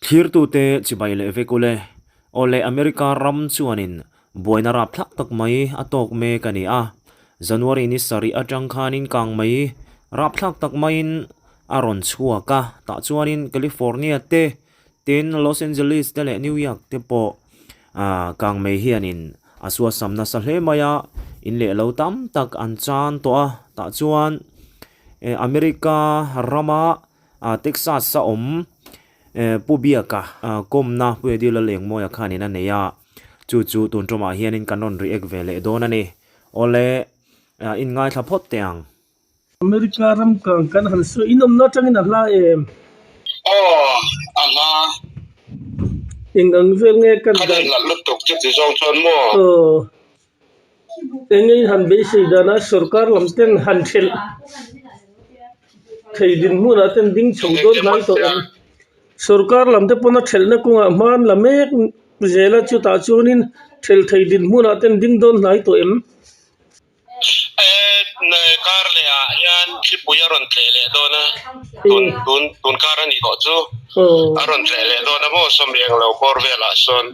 Thlirtute chibai leh vek ule. Awle America ram chuanin buaina rapthlak tak mai a tawk mek a ni a. January ni sarih atang khanin kang mai rapthlak tak maiin a rawn chhuak a. Tah chuanin California te, tin Los Angeles te leh New York te pawh kang mai hianin a suasam nasa hle mai a. In leh lo tam tak an chan tawh a. Tah chuan America rama Texas a awm Pu Biaka kawmna Pu Eddie Lalengmawia khanin a nei a, chu chu tun tumah hianin kan rawn react ve leh dawn a ni. Awle, in ngaithla phawt teh ang. America ram kang kan han sawi in awmna atangin a hla em? Aw, a hla. Eng ang vel nge kan dan? Kha hlat lutuk chu ti zawng chuan maw? Aw. Engei han beisei dana sorkar lam ten han thelh thei dinhmunah ten ding chho dawn hnai tawh em? Sorkar lam te pawn a thelhna kawngah hman la mek zel a, chutah chuanin thelh thei dinhmunah ten ding dawn hnai tawh em? Kar leh ah hian thlipui a rawn tleh leh dawn a, tun tun tun kar a nih tawh chu a rawn tleh leh dawn a maw sawm eng lo bawr velah sawn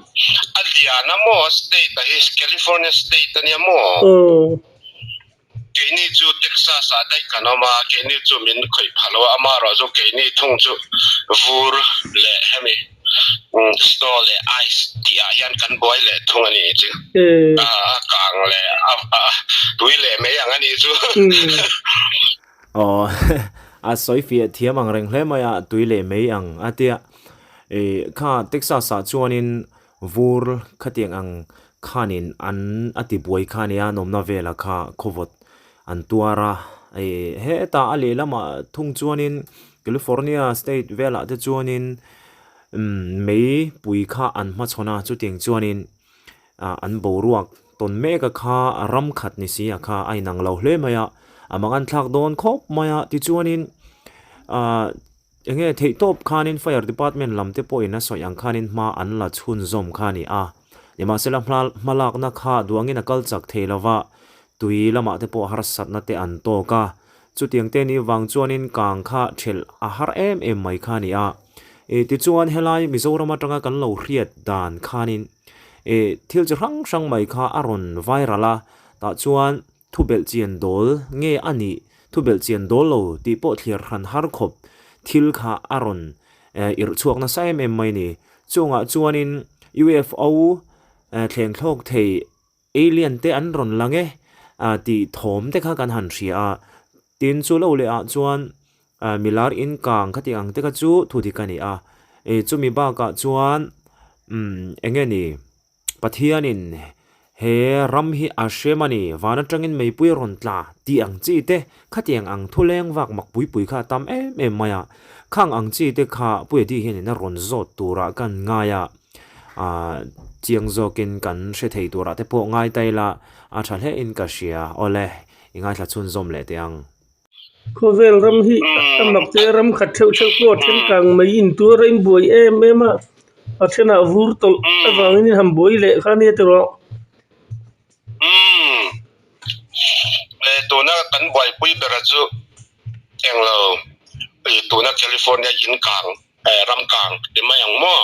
a lian a maw state a hi California state a nia maw keini chu Texas ah daih kan awm a keini chu min khawih pha lo a amaherawh chu keini thung chu vur leh hemi Snow leh ice tih ah hian kan buai leh thung a ni chu. A kang leh a tui leh mai ang a ni chu. Aw a sawi fiah thiam ang reng hle mai a, tui leh mai ang a tia. Kha Texas ah chuanin vur khatiang ang khanin an a ti buai kha nia nawmna vela kha khawvawt an tuar a. Hetah a lehlamah thung chuanin California state velah te chuanin mei pui kha an hmachhawn a chutiang chuanin ah an boruak tawn mek a kha ram khat ni si a kha a inang lo hle mai a a mangan thlak dawn khawp mai a tichuanin ah eng nge theih tawp khanin fire department lam te pawhin a sawi ang khanin hma an la chhunzawm kha a ni a nimahsela hma hmalakna kha duangin a kal chak thei lova tui lamah te pawh harsatna te an tawk a. Chutiang te ni vang chuanin kang kha thelh a har em em mai kha a ni a. E tichuan helai Mizoram atanga kan lo hriat dan khanin e thil chi hrang hrang mai kha a rawn viral a, tah chuan thu belh chian dawl nge a nih, thu belh chian dawl lo tih pawh thliar hran har khawp thil kha a rawn irh chhuak nasa em em mai a ni. Chungah chuanin UFO thleng thlawk thei Alien te an rawn lang e tih thawm te kha kan han hria a, tin chu lo leh ah chuan milar in kang khati ang te kha chu thu dik a ni a, chumi bakah chuan umm eng nge ni Pathianin he ram hi a hrem a ni van atangin meipui a rawn tla tih ang chi te khatiang ang thu leng vak mak pui pui kha a tam em em mai a, khang ang chi te kha Puiadi hianin a rawn zawt turah kan ngai a. Ahh chiang zawkin kan hre thei turah te pawh ngai ta ila a tha hle in ka hria. Awle, i ngaithla chhunzawm leh teh ang. Khawvel ram hi a mak che ram khat theuh theuh pawh a then kang mai in tuar a in buai em em a, a thenah vur tawlh avangin in han buai leh kha nia tiraw. Umm tuna kan buaipui bera chu englo tuna California in kang ram kang ti mai ang maw?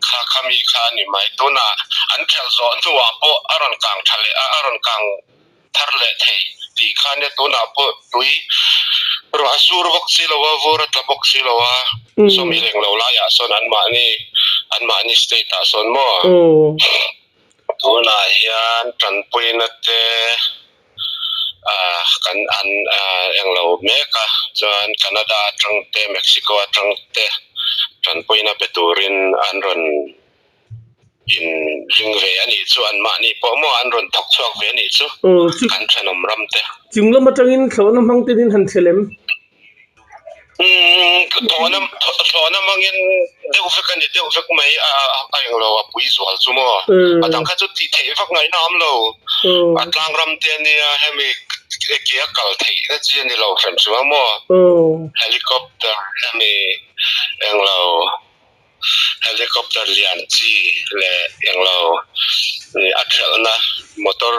Kha kha mi kha a ni mai. Tunah an khelh zawh hnuah pawh a rawn kang tha leh a, a rawn kang thar leh thei tih kha nia tunah pawh tui ruah a sur bawk si lo a, vur a tla bawk si lo a, sawmi reng lo laiah sawn anmahni anmahni state ah sawn maw? Tunah hian tanpuina te kan an englo mek a chuan Canada atang te Mexico atang te tanpuina pe turin an rawn in ring ve a nih chu an mahni pawh maw an rawn thawk chhuak ve a nih chu kan thenawm ram te. Chung lam atangin thlawhna hmang te in han thlel em? Thlawhna hmangin deuh vek a ni deuh vek mai a a englo a pui zual chu maw a dang kha chu tih theih vak ngaihna a awm lo a tlang ram te ania hemi ke a kal theih na chi a ni lo hran hrim a maw helicopter hemi englo Helicopter lian chi leh englo a thelhna motor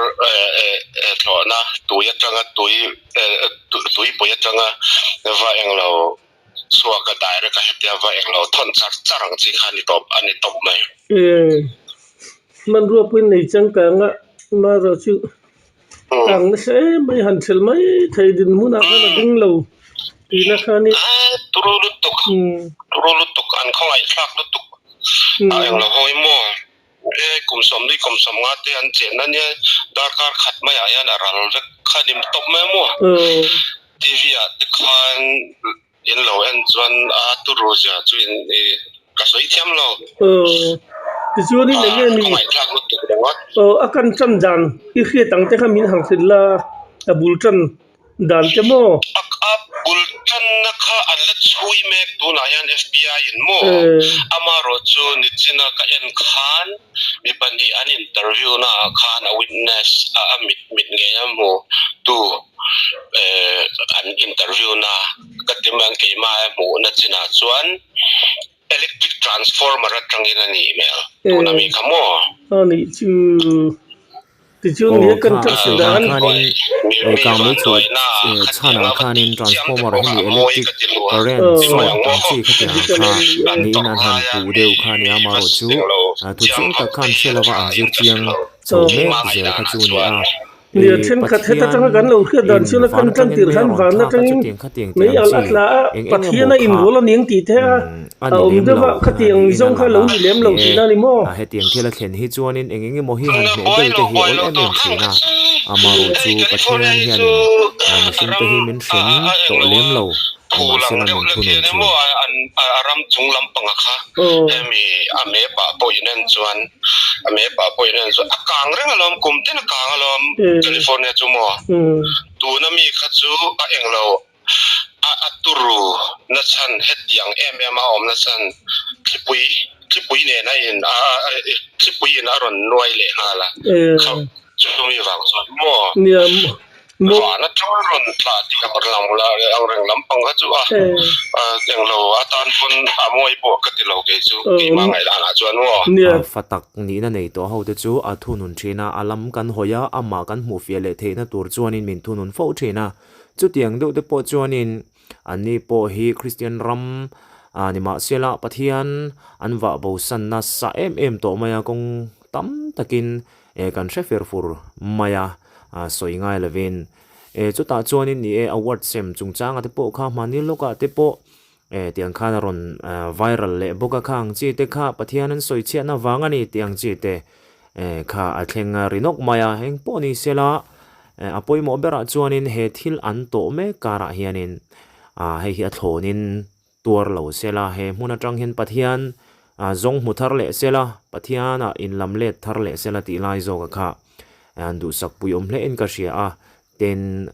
thlawhna tui atanga tui tuipui atanga va englo chhuak a direct a hetia va englo thawn char char ang chi kha a ni tawp a ni tawp mai. Ee hmanrua pawhin nei changkang a marawh chu kang nasa em mai han thelh mai thei dinhmunah khan a ding lo tihna kha a ni. Ee turu lutuk turu lutuk an khawngaihthlak lutuk a englo ho hi maw. E kum sawmli kum sawmnga te an chenna nia darkar khat maiah hian a ral vek kha ni tawp mai maw? TV ah te khan in lo en chuan a turu zia chu in i ka sawi thiam lo. Tichuanin eng nge ni? Khawngaihthlak lutuk ringawt. A kan tan dan i hriat ang te kha min han hrilh la, a bul tan Dan te maw? A bul tanna kha an la chhui mek tunah hian FBI in maw? Amaherawh chu nichina ka en khan mi pahnih an interview na ah khan a witness a a mit mit ngei a hmu tu an interview na ka ti mai ang keimah a hmuhna chinah chuan electric transformer atangin a nih hmel tuna mi kha maw? A nih chu. Tichuan Aw he kan kha a ṭap sawi dan. dan khanin eh kangmei chhuah eh chhanah khanin transformer hi ni electric current sawt ang chi khatiang ang kha niin an han puh deuh kha nia amaherawh chu thu chiang tak khan hre lova an zir chiang chho mek zel kha chu ni a. Nia thenkhat heta tanga kan lo hriat dan chuan a kan tan tir khan van atangin mei alh a tla a, Pathian a inrual a niang tih te a a awm deuh a, khatiang zawng kha lo ni lem lo tihna a ni maw? Hetiang thil a thlen hi chuanin eng eng emaw hi han hmeh bel te hi awl em em thin a, amaherawh chu Pathian hianin mihring te hi min hrem tawh lem lo. Phul ang deuh lek hian emaw a ram chung lampanga kha hemi a map ah pawh in en chuan a map ah pawh in en chuan a kang reng alawm kum tin a kang alawm California chu maw tuna mi kha chu a englo a a turu na chhan hetiang em em a awm na chhan thlipui thlipui nen a in a thlipui in a rawn nuai leh nghal a chumi vang chuan maw. Van atanga rawn tla tih ang reng ang reng lampang kha chu a englo atan pawn a mawi pawh ka ti lo kei chu keimah ngaihdanah chuan maw. Fa tak nihna nei tawh ho te chu a thunun thin a, a lam kan hawi a, amah kan hmuh fiah leh theihna tur chuanin min thunun fo thin a. Chutiang deuh te pawh chuanin anni pawh hi Kristian ram nimahsela Pathian an vah bosan nasa em em tawh mai a, kawng tam takin Eh kan hre fer fur mai a, sawi ngai lovin. Eh chutah chuanin ni e award sem chungchanga te pawh kha hmani lawkah te pawh eh tiang khan a rawn viral leh bawk a khang chi te kha Pathian an sawi chhiatna vang a ni tih ang chi te eh kha a thleng a ri nawk mai a, eng pawh ni sela eh a pawimawh berah chuanin he thil an tawh mek karah hianin ah hei hi a thlawnin Tuar lo sela, he hmun atang hian Pathian zawng hmu thar leh sela, Pathianah inlam let thar leh sela tih lai zawka kha an duhsak pui awm hle in ka hria a, tin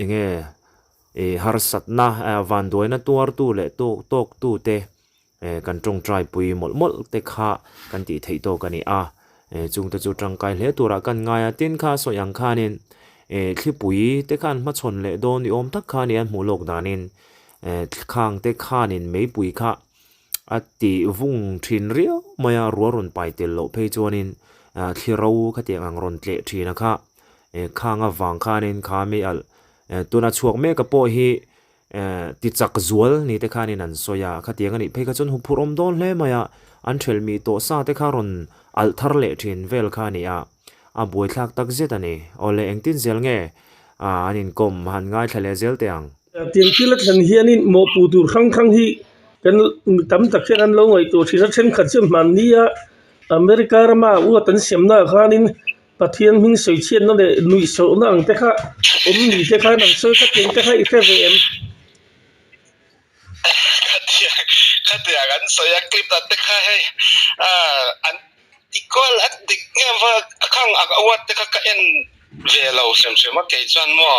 enge harsatna vanduaina tuartu leh tawktu te kan tawngtai pui mawlh mawlh te kha kan tih theih tawk a ni a, chungte chu tangkai hle turah kan ngai a, tin kha sawi ang khanin thlipui te khan hmachhawn leh dawn ni awm tak kha a ni an hmuh lawk danin Khang te khanin meipui kha a tih vung thin riau mai a, ruah rawn pai tel loh phei chuanin thli ro khatiang ang rawn tleh thin a kha. Khang avang khanin kha mi alh tuna chhuak mek a pawh hi ti chak zual ni te khanin an sawi a, khatiang a nih phei kha chuan huphurh awm dawn hle mai a, an thelh mih tawh sa te kha rawn alh thar leh thin vel kha a ni a, a buaithlak tak zet a ni. Awle engtin zel nge an inkawm han ngaithla leh zel teh ang. Tiang thil a thlen hianin mawhpuh tur hrang hrang hi kan mi tam tak hian an lo ngaihtuah thin a, thenkhat chuan hmannia America rama uat an siamnaah khanin Pathian hming sawi chhiatna leh nuihsawhna ang te kha awm ni te khan an sawi kha tiang te kha i hre ve em? Khatiang khatiang an sawi a clip ah te kha hei an ti kual a dik nge va khang a uat te kha ka en ve lo hrim hrim a kei chuan maw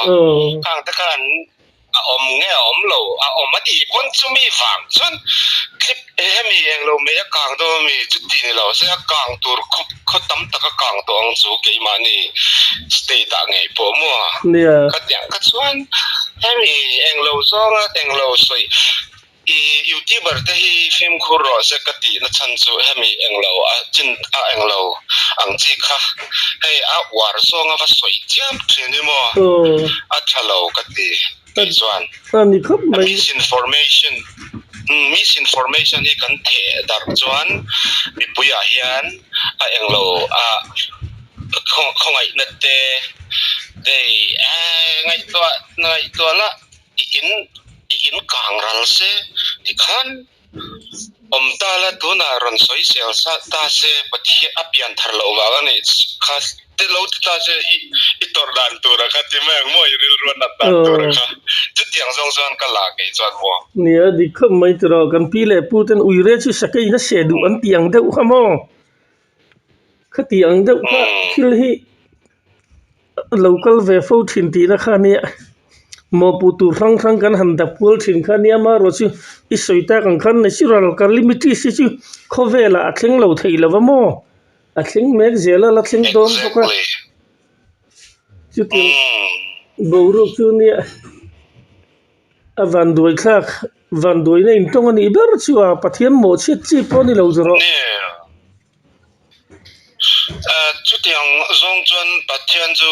khang te kha an a awm nge a awm lo a awm a tih pawn chumi vang chuan clip hemi englo mai a kang dawn ami chuti ni lo se a kang tur khaw khaw tam tak a kang tawh ang chu keimahni state ah ngei pawh maw khatiang kha chuan hemi englo zawnga englo sawi I youtuber te hi fimkhur rawh se ka tih na chhan chu hemi englo a chin a englo ang chi kha hei a uar zawnga va sawi chiam thin hi maw a tha lo ka ti. Kei chuan. A ni khawp mai. Misinformation, misinformation hi kan theh darh chuan mipuiah hian a englo a khawngaihna te hei ngaihtuah ngaihtuah lah i in i in kang ral se tikhan Awm ta la tunah rawn sawi sel sa ta se Pathian a pian thar loh vang a nih kha te lo ti ta se i i tawrh dan tur a kha ti mai ang maw i rilru a nat dan tur a kha chutiang zawng chuan ka la kei chuan maw. Nia dik khawp mai tiraw kan pi leh pu ten uire chu sakei in a seh duh an tih ang deuh kha maw khati ang deuh kha thil hi Lo kal ve fo thin tihna kha nia mawhpuh tur hrang hrang kan han dap kual thin kha nia amaherawh chu i sawi tak ang khan natural calamities hi chu khawvelah a thleng lo thei lo va maw a thleng mek zel a la thleng dawn bawk a chutiang boruak chu nia a vanduai thlak vanduaina intawng a nih ber chu a Pathian mawhchhiat chi pawh a ni lo zawrh. Chutiang zawng chuan Pathian chu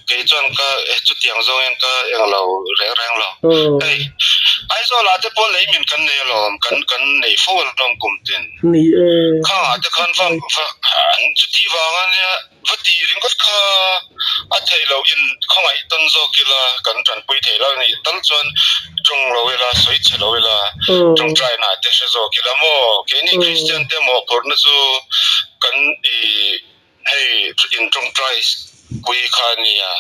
kei chuan ka chutiang zawng hian ka eng lo reng reng lo. Hei Aizawlah te pawh lei min kan nei alawm kan kan nei fo alawm kum tin. Ni e. Khangah te khan va va an chuti vang a nia va ti ringawt kha a theih loh in khawngaih tawn zawk ila kan tanpui thei lo anih tal chuan tawng lo ila sawi chhe lo ila tawngtaina te hre zawk ila maw keini Kristian te mawhphurhna chu kan i hei in tawngtai pui kha a nia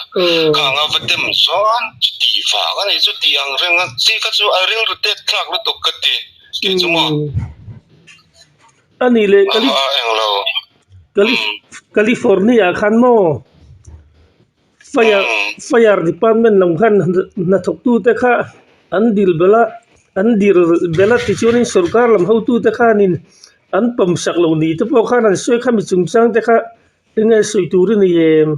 khang a va dem chuan chuti vang a ni chuti ang reng a chi kha chu a rilru tet thlak lutuk ka ti kei chu maw A nih leh California khan maw. Fire fire department lam khan hnathawktute kha an dil belh a an dil belh a tichuanin sorkar lam hotute khanin an pawm sak lo ni te pawh khan an sawi kha mi chungchang te kha enge sawi tur a ni em?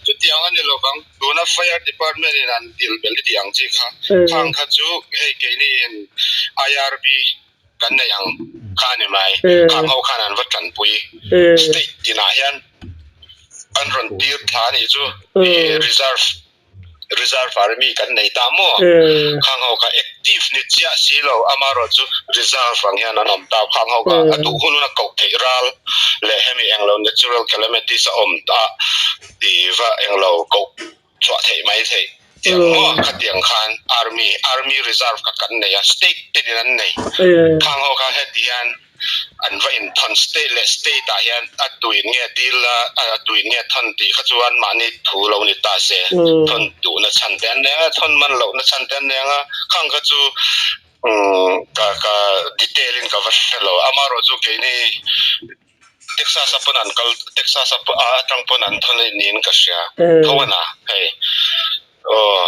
Chutiang a ni lo vang tuna fire department in an dil belh i tih ang chi kha khang kha chu hei keini in IRB kan nei ang kha a ni mai. Khang ho khan an va tanpui. State tinah hian an rawn tir thla a nih chu reserve reserve army kan nei ta maw? Khang ho kha active ni chiah si lo amaherawh chu reserve ang hian an awm ta. Khang ho kha a duh hun hun a koh theih ral leh hemi englo natural calamities a awm ta tih va englo koh chhuah theih mai theih tiang maw khatiang khan army army reserve kha kan nei a state tenin an nei khang ho kha heti hian an va inthawn state leh state ah hian a tuin nge dil a a tuin nge thawn tih kha chuan mahni thu lo ni ta se thawn duhna chhan te an nei ang a thawn man lohna chhan te an nei ang a khang kha chu ka ka detail in ka va hre lo amaherawh chu keini Texas a pawn an kal Texas a atang pawn an thawn niin ka hria tho a na hei aw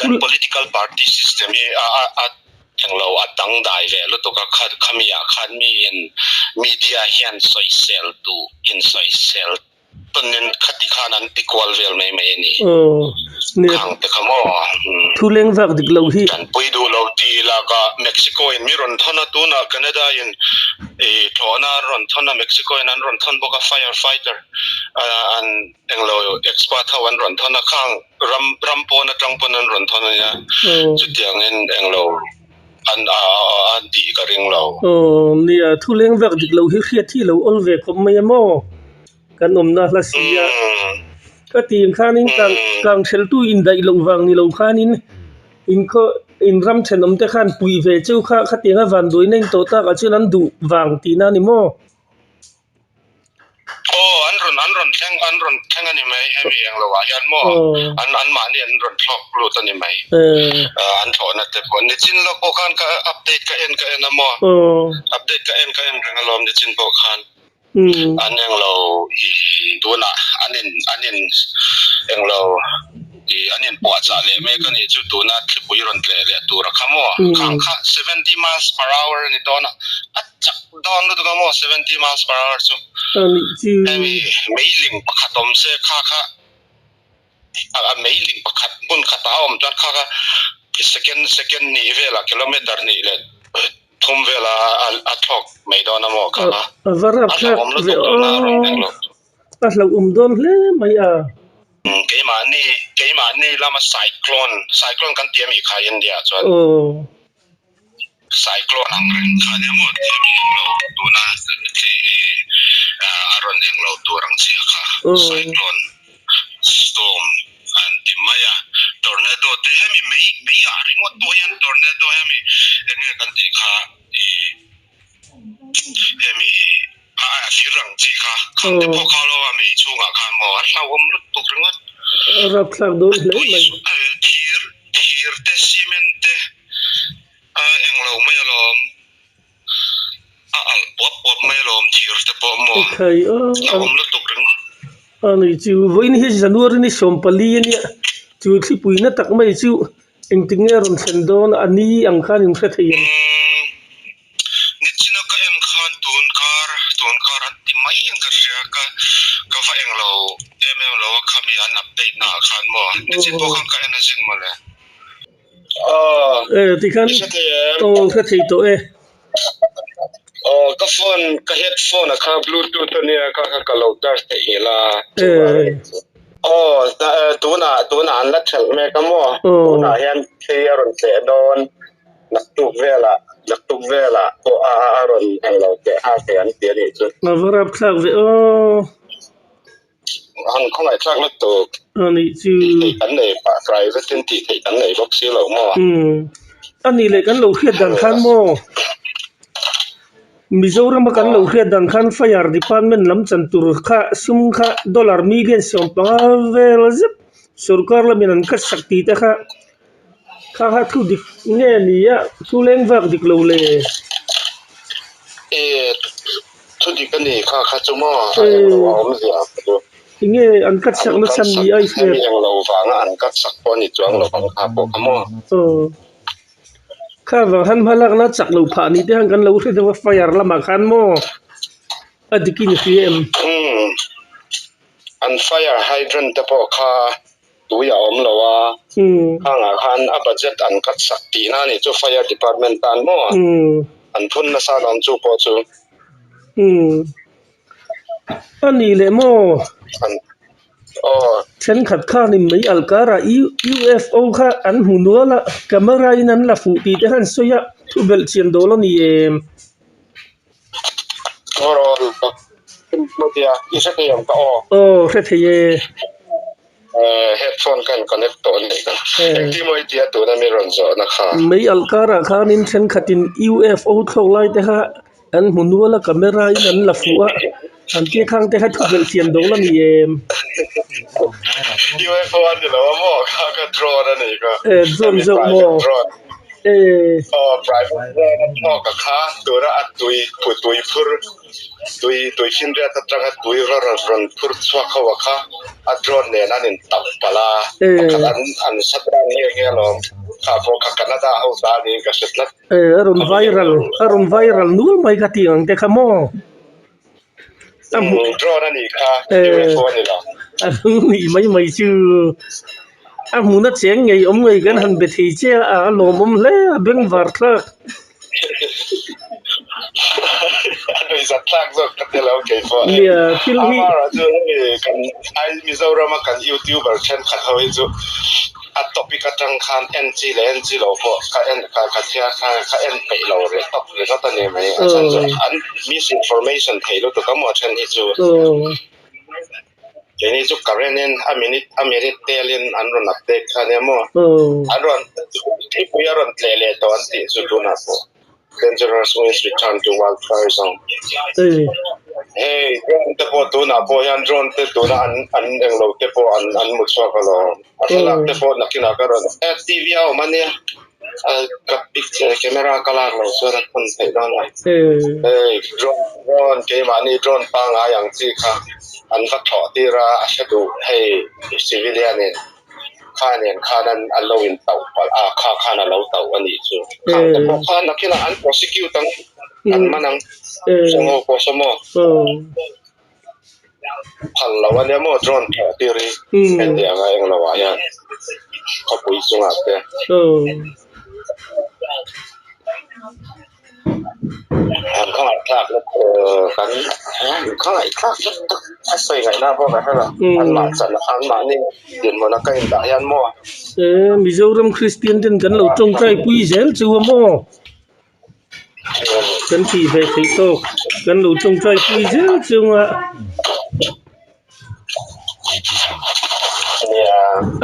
kan political party system hi a a englo a dangdai ve lutuk a kha khami ah khan mi in media hian sawisel duh in sawisel Tanin khati khan an ti kual vel mai mai a ni. Khang te kha maw? Thu leng vak dik lo hi. Tanpui duh lo ti laka Mexico in mi rawn thawn a, tunah Canada in i thlawhna an rawn thawn a, Mexico in an rawn thawn bawk a, fire fighter an englo expert ho an rawn thawn a, khang ram ram pawn atang pawn an rawn thawn a nia, chutiangin englo an an tih ka ring lo. Aw nia, thu leng vak dik lo hi hriat hi lo awl ve khawp mai a maw? Kan awmna hla si a. Ka tih khanin kang kang hreltu indaih loh vang ni lo khanin in khaw in ram thenawm te khan puih ve cheu kha khatianga vanduaina in tawh takah chuan an duh vang tihna a ni maw? Aw an rawn an rawn thleng an rawn thleng a ni mai hemi eng lo ah hian maw an an mahni an rawn thlawk lut a ni mai an thlawhna te pawh nichin lawk pawh khan ka update ka en ka en a maw update ka en ka en reng alawm nichin pawh khan an eng lo i tunah an in an in eng lo i an in puahchah leh mek a nih chu tuna thlipui rawn tleh leh tur a kha maw khang kha 70 miles per hour a ni dawn a a chak Dawn lutuk a maw 70 miles per hour chu. Hemi meiling pakhat awm se kha kha a meiling pakhat hmun khatah a awm chuan kha kha second second hnih velah kilometer hnih leh thum vela a thlawk mai dawn a maw kha kha. A va rap thlak ve aw. A hlauhawm dawn hle mai a. Keimahni keimahni lama cyclone cyclone kan ti ami kha India ah chuan cyclone ang reng kha nia maw ti ami englo tuna a rawn englo tur ang chiah kha cyclone storm an ti mai a tornado te hemi mei mei ah ringawt pawh hian tornado hemi enge kan tih kha ih hemi a a thir ang chi kha khang te pawh kha lo a mei chhungah khan maw an hlauhawm lutuk ringawt rapthlak dawn hle mai thir thir te cement te a englo mai alawm a alh puap puap mai alawm thir te pawh maw hlauhawm lutuk ringawt a ni chu vawiin hi January ni sawmpali ania chu thlipui na tak mai chu Engtik nge rawn thlen dawn a ni ang khan in hre thei em? Nichina ka en khan tun kar tun kar an ti mai in ka hria ka ka va eng lo em em lo a khami an update na ah khan maw nichin pawh khan ka en a zin mawle. Aw tikhan aw hre thei tawh e. Aw ka phone ka headphone a kha bluetooth a nia kha kha ka lo charge theih nghilh a. Aw tunah tunah an la thelh mek a maw tunah hian thli a rawn tleh dawn naktuk velah naktuk velah pawh a a rawn englo teh nghal thei an ti a nih chu. A va rapthlak ve aw. Han khawngaih thlak lutuk. A nih chu. Tih theih kan nei pah private in tih theih kan nei bawk si lo maw. Umm. A nih leh kan lo hriat dan khan maw? Mizoram a kan lo hriat dan khan Fire Department lam chan tur kha sum kha dollar million 15 vel zet sorkar lamin an cut sak tih te kha kha kha thu dik nge ni a thu leng vak dik lo le. E thu dik a ni kha kha chu maw a englo a awm zia kha chu. Enge an cut sak na chhan ni a i hriat. Hemi englo vanga an cut sak pawh a ni chuang lo ang kha pawh kha maw. Aw kha vang han hma lakna chak lo phah ni te han kan lo hre deuh a fire lamah khan maw a dik in i hria em. Umm an fire hydrant te pawh kha tui a awm lo a, khangah khan a budget an cut sak tihna a nih chu fire department tan maw an phun nasa alawm chu pawh chu. A nih leh maw? Aw. Thenkhat khanin mei alkarah UFO kha an hmu nual a, camera in an la fuh tih te khan sawi a, thu belh chian dawl a ni em? I hre thei ang ka aw. Aw hre thei e. Headphone ka in connect tawh a nih kha. Engtin maw i tia tuna mi rawn zawhna kha. Mei alh karah khanin thenkhatin UFO thlawk lai te kha an hmu nual a, camera in an la fuh a, an tia khang te kha thu belh thiam dawl a ni em? UFO a ni lo a maw kha kha drone a nih kha. Drone zawk maw? Aw private drone a thlawk a kha tuna a tui tui phur tui tui finriat atanga tui rawn rawn phur chhuak ho a kha a drone nen an in tauh palh a pakhat an an shut down nghe nghe alawm kha pawh kha Canada ho ta niin ka hre tlat. A rawn viral a rawn viral nual mai ka tih ang te kha maw. Drone a nih kha UFO a ni lo. A nih mai mai chu a hmuna cheng ngei awm ngei kan han be thei che a a lawmawm hle a bengvar thlak. A nuihzat thlak zawk ka ti lo kei pawh. Nia thil hi. Amara chu hei kan ai Mizorama kan YouTuber thenkhat ho hi chu a topic atang khan en chi leh en chi lo pawh ka en ka ka chhiar kha ka en peih lo reh tawp ringawt a ni mai. A chhan chu an misinformation thei lutuk a maw then hi chu. Keini chu current in a minute a minute tel in an rawn update kha nia maw? An rawn thipui a rawn tleh leh tawh an tih chu tunah pawh dangerous winds return to wildfire zone. Hei drone te pawh tunah pawh hian drone te tuna an an englo te pawh an an mu chhuak alawm. A thlalak te pawh nakinah ka rawn TV a awm ania. Ka picture camera ka lak loh chuan a thawn theih dawn a. Hei drone drone keimahni drone pangngai ang chi kha an va thawh tir a, a hre duh hei civilian in kha nen khan an an lo in tauh palh a, kha khan a lo tauh a nih chu. Khang te pawh khan nakinah an prosecute ang, an man ang. Saw pawh saw maw. Phal lo a nia maw drone thawh tir hi hetiang a englo ah hian khawpui chungah te. An khawngaih thlak na kan. Khawngaih thlak tak tak a sawi ngaihna pawh ka hre lo. Anmah chan anmahni dinhmuna ka indah hian maw? E, Mizoram Kristian ten kan lo tawngtai pui zel chu a maw? Kan tih ve theih tawk kan lo tawngtai pui zel chunga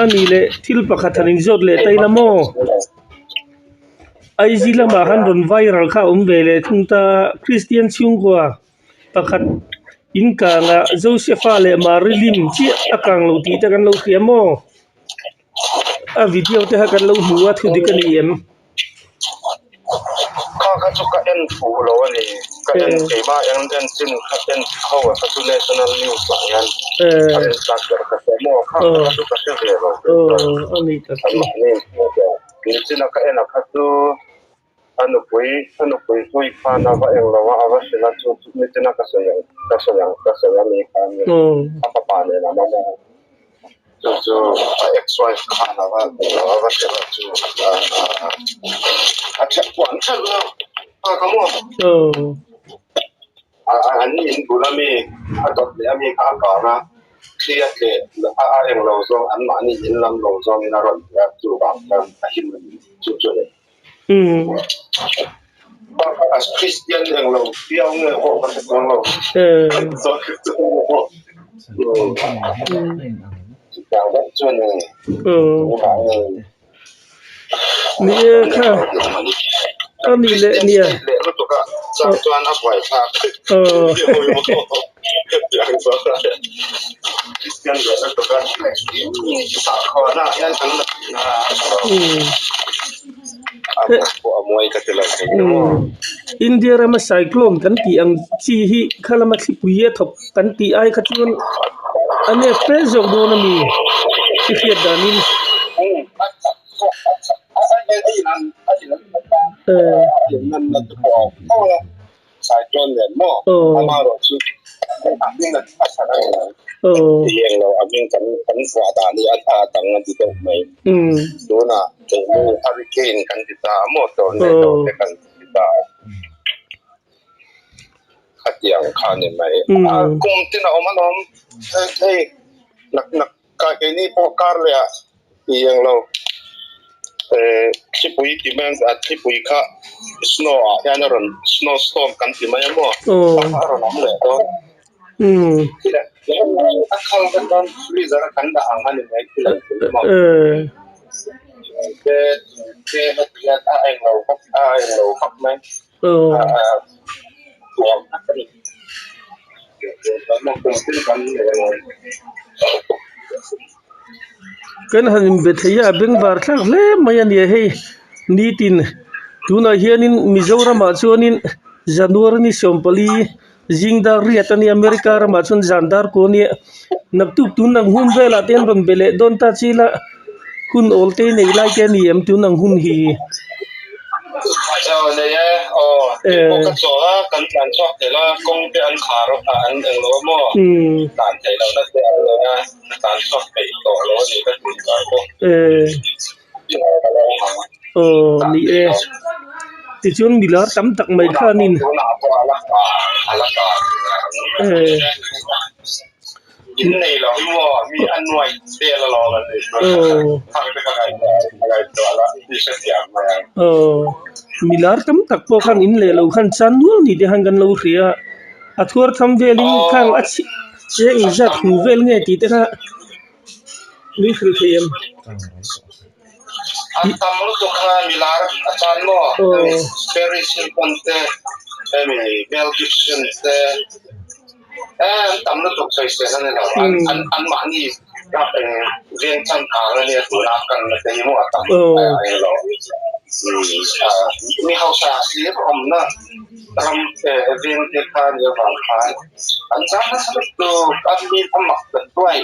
a nih leh thil pakhat han inzawt leh ta ila maw? Aizi lamah khan rawn viral kha a awm ve leh thung ta a, Kristian chhungkua pakhat in kangah Josepha leh Mary lim chiah a kang lo tih te kan lo hria maw? A video te kha kan lo hmu a thu dik a ni em? Kha kha chu ka en fuh lo a ni. Ka en keimah en en chin kha en ho a kha chu national news ah hian a en tak ber ka hria maw kha kha chu ka hre ve lo. A ni tak chu. Nichina ka en a kha chu a nupui a nupui hlui khan a va eng lo a a va hrilh a chu chu nichina ka sawi ang ka sawi ang ka sawi a mi khan a fapa nen an awm a chu chu a ex wife khan a va eng lo a va hrilh a chu a ṭhelh pawh an ṭhelh lo a ka maw An in bul ami a dawt leh ami kha a kang a, thli a tleh a a eng lo zawng anmahni in lam lo zawngin a rawn ti a, chuvang chuan a him a ni chu chu a ni. Kristian eng lo piau nge pawh ka hre chuang lo. Chutiang vek chu a ni. Tunah nge. Ni e kha a ni leh nia. India rama cyclone kan tih ang chi hi kha lama thlipui a thawk kan tih ai kha chuan a nep fe zawk dawn a mi i hriat danin. Khatiang kha ni mai. A kum tin a awm alawm. Hei nak nak ka keini pawh kar leh ah i eng lo. Thlipui ti mai a thlipui kha snow ah hian a rawn snow storm kan ti mai a maw. A kha a rawn awm leh dawn. A khal vek dawn freezer a kan dah ang a ni mai thil an ti maw. Te te heti hian a eng lo vak a eng lo vak mai. Kan han inbe thei a, a bengvar thlak hle mai a ni a hei nitin tunah hianin Mizoramah chuanin January ni 14 zing dar riat a nia America ramah chuan zan dar kua a nia naktuk tun ang hun velah te an rawn be leh dawn ta chi la hun awl te nei lai te a ni em tun ang hun hi. Aw nei e, aw tih pawh ka chawl a, kan tlan chhuak thei lo a, kawng te an khar a an eng lo a maw, tlan theih lohna te an nei a, tlan chhuak theih tawh lo a ni ka tih kar pawh. Aw ni e, tichuan milar tam tak mai khanin Aw milar tam tak pawh khan in leh lo khan chan nual ni te khan kan lo hria a, a thuar tham velin khang a chhi eng zat hu vel nge tih te kha. Min hrilh thei em? An tam lutuk kha milar a chan maw? Paris Hilton te, hemi Mel Gibson te, eh an tam lutuk sawisel a ni lo. An an anmahni veng changkang a nia tuna kan la te hi maw a tam a eng lo. Mi hausa hlir awmna ram veng te kha nia vang khan an chang nasa lutuk a mi a mak ta duai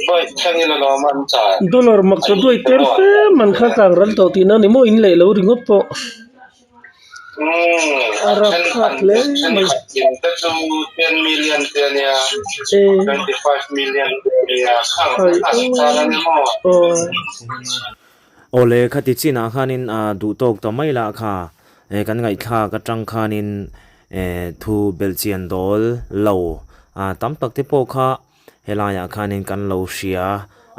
duai thlengin alawm an chan. Dollar mak ta duai tel fe man kha kang ral tawh tihna ni maw in leh lo ringawt pawh. A rapthlak hle mai. Te chu 10 million te ania 25 million te ania khang an chan ani maw. Awle khati chinah khanin duh tawk ta mai lah kha kan ngaihthlak atang khanin. Thu belhchian dawl lo tam tak te pawh kha helaiah khanin kan lo hria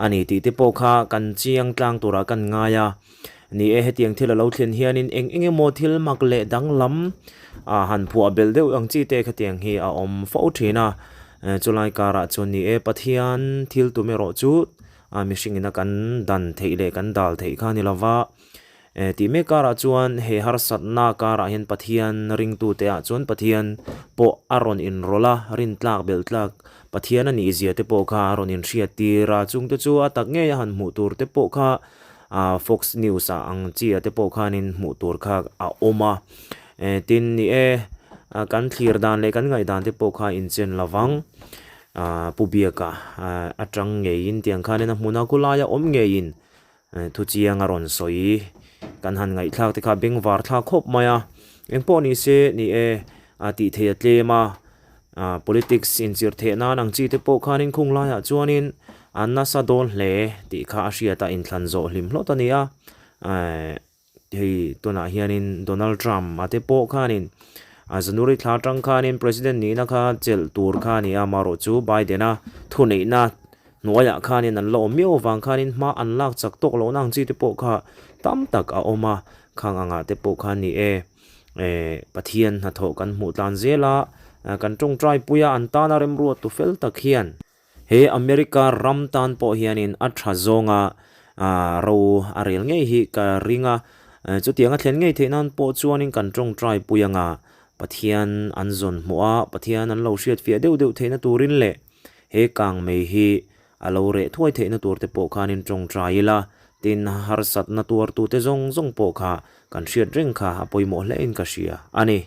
a ni tih te pawh kha kan chiang tlang turah kan ngai a. Ni e, hetiang thil a lo thlen hianin eng eng emaw thil mak leh danglam ah han phuah belh deuh ang chi te khatiang hi a awm fo thin a. Chulai karah chuan ni e, Pathian thil tum erawh chu mihring ina kan dan theih leh kan dal theih kha a ni lova. Tih mek karah chuan he harsatna karah hian Pathian ringtute ah chuan Pathian pawh a rawn inrawlh a, rintlak belhtlak Pathian a nih zia te pawh kha a rawn inhriat tir a, chungte chu a tak ngei a han hmuh tur te pawh kha Fox News ah ang chi ah te pawh khanin hmuh tur kha a awm a. Tin ni e, kan thlir dan leh kan ngaihdan te pawh kha inchen lovang Pu Biaka atang ngeiin tiang khanin a hmun a khawlaia awm ngeiin Thu chiang a rawn sawi kan han ngaihthlak te kha bengvar thlak khawp mai a, engpawh ni se ni e a tih theih a tlem a, politics inchirh theih nan ang chi te pawh khanin khung laiah chuanin an nasa dawn hle tih kha a hriat a inthlan zawh hlim hlawt a ni a. Hei tunah hianin Donald Trump a te pawh khanin a January thla atang khanin President nihna kha chelh tur kha a ni a, amaherawh chu Biden-a thuneihna hnuaiah khanin an la awm miau avang khanin hma an lak chak tawk lohna ang chi te pawh kha tam tak a awm a, khang angah te pawh kha a ni e. Eh Pathian hnathawh kan hmuh tlan zel a, kan tawngtai pui a, an tana remruat tu fel tak hian. He America ram tan pawh hianin a tha zawnga ro a rel ngei hi ka ring a, chutiang a thlen ngei theih nan pawh chuanin kan tawngtai pui anga Pathian an zawn hmuh a, Pathian an lo hriatfiah deuh deuh theihna turin leh he kang mei hi a lo reh thuai theihna tur te pawh khanin tawngtai ila, tin harsatna tuartute zawng zawng pawh kha kan hriat reng kha a pawimawh hlein ka hria a ni.